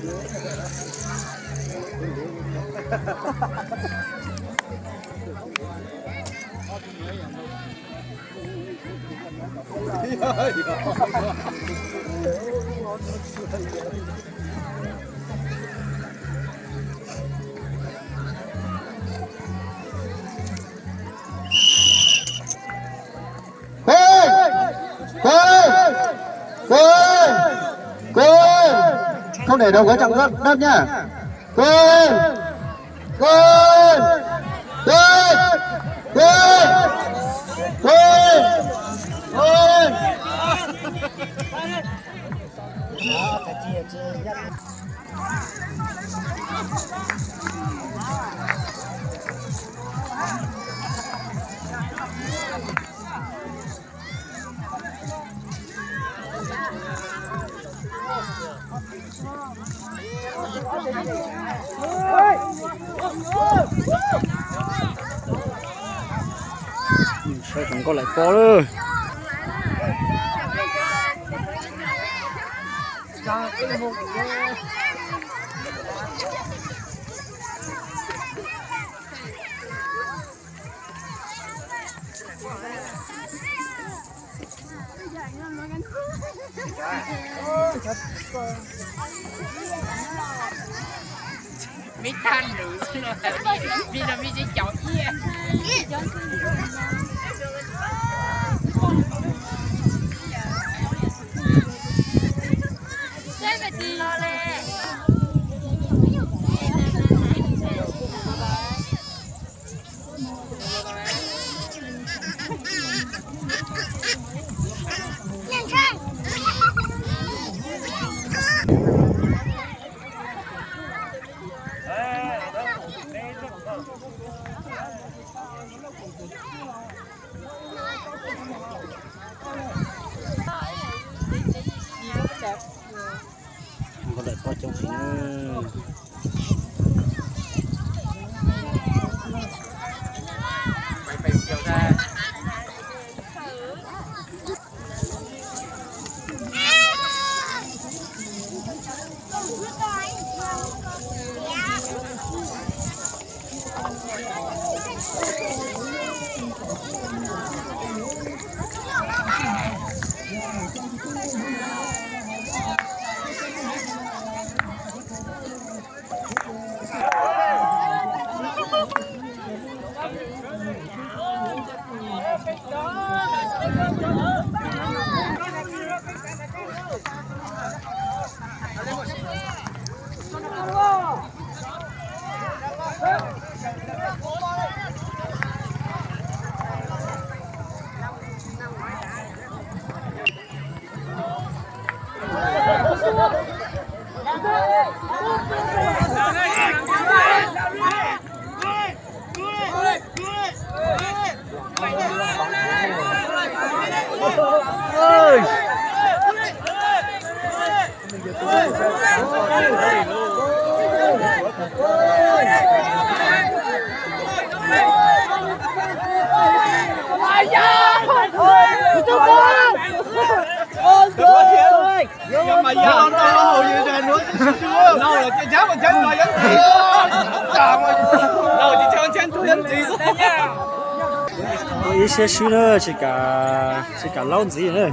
Koj, koj, koj, không để đồng với trong lớp, lớp nha. Koj, koj, koj, koj, koj, koj. Saib zoo nkauj lawm pob lawm. Me tag lwm xwb no, me no me tsis caum ib. Nkauj lawm pob coob heev. Ib siab swb na, tsis kam, tsis kam laub ntxiv na.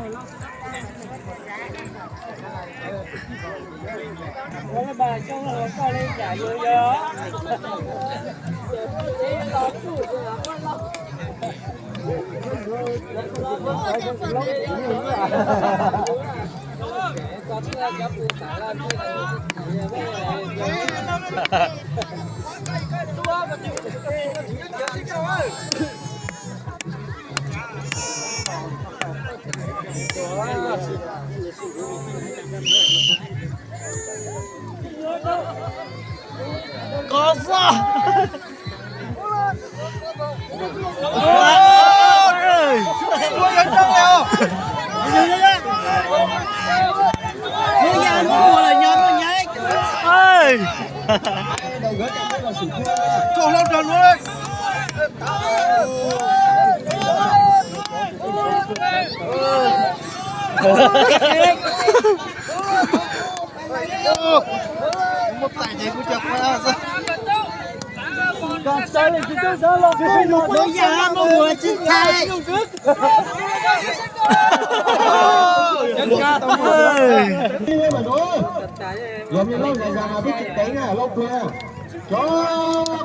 Yog me loj zais zais mas peb tsis teev na, loj pluag. Cov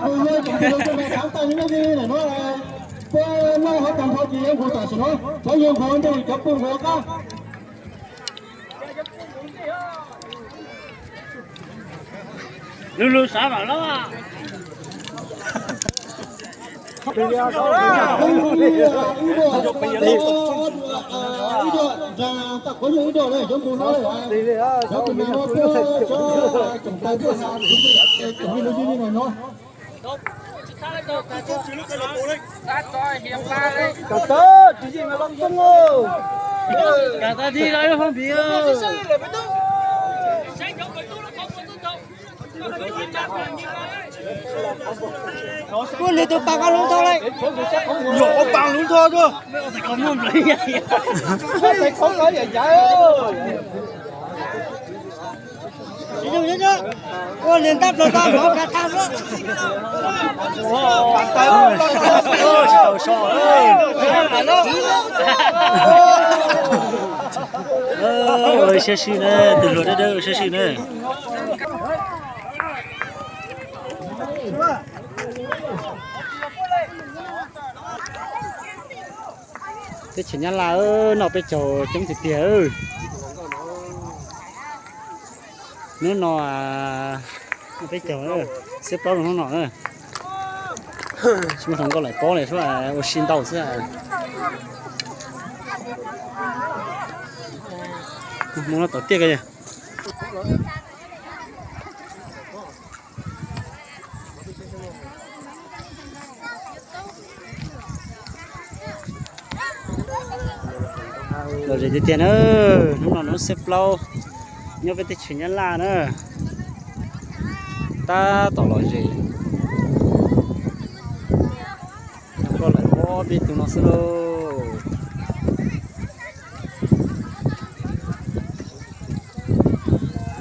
mus yog cov mus yog cov mus thaav tag li nej li na no, peb loj hov tag nrho ces yuav nqus tam sim no, cov yuav nqus ntej cov pw nqus qab. Lug lug sav mam loj. Kam tawv, tswv yim mas los txog. Kam tawv, dig los ib lub hoob npiv. Kuv nws tus pas nqa lub nthos lawm. Yog ua pas lub nthos tuaj. Ua li ntab plaws tau mov kav tag xwb. Siab sij na, tus hluas dawb dawb siab sij na. Teb chaws Nyab Laj noj peb caug coob tiag tiag. Hnub no peb caug, xiab plaub rau hnub no na. Tsis muaj hluas nkauj laim pob li, suab ua si ntau xwb. Mus no tom tiaj ko. Lom zem tiag tiag na, hnub no hnub xiab plaub nyob peb teb chaws Nyab Laj na, tab tom lom zem. Zoo nkauj lawm pob peb tug no xwb lauj.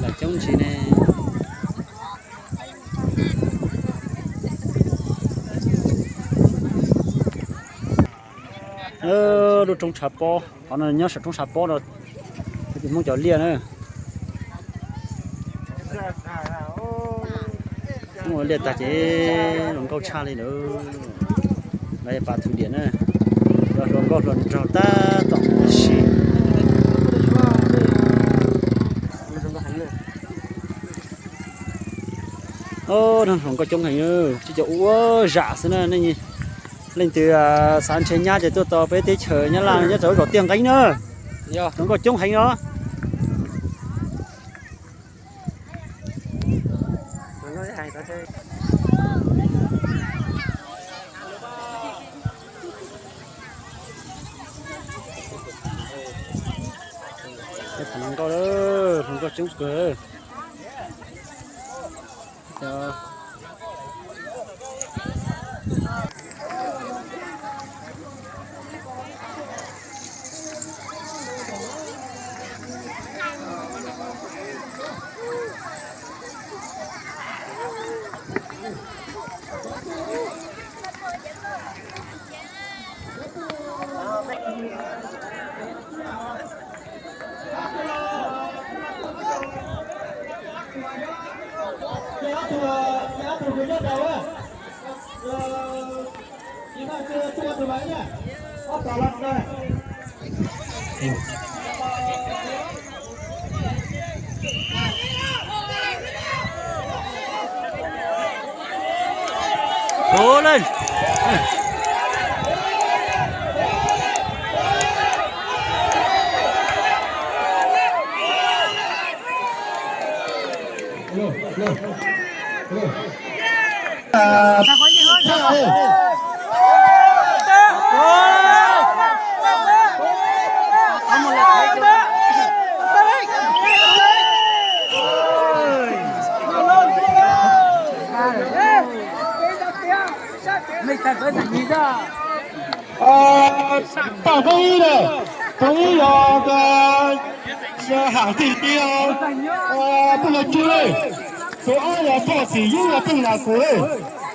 Lawm coob ntsis ne. Lub roob tshav pob, qhov no nyob saum roob tshav pob no, tus Hmoob cov liaj na. Muaj liaj tag ces zoo nkauj tshaj li lawm. Lawv pas thum diam na, yog hluas nkauj hluas nraug tab tom ua si. Hluas nkauj coob heev, tsis cov ua zam xwb na. Nej leej twg xav nrhiav nyab ces tuaj tau peb teb chaws Nyab Laj nyob rau lub zos Tiaj Nqeeb na. Hluas nkauj coob heev os. Hluas nkauj, hluas nkauj coob kawg. Puv leej. Tam tus ib na, tus ib yog Ham tiag tiag, phooj ywg, tus ob yog Thoj Tsim Yeeb los pheej nag kuv.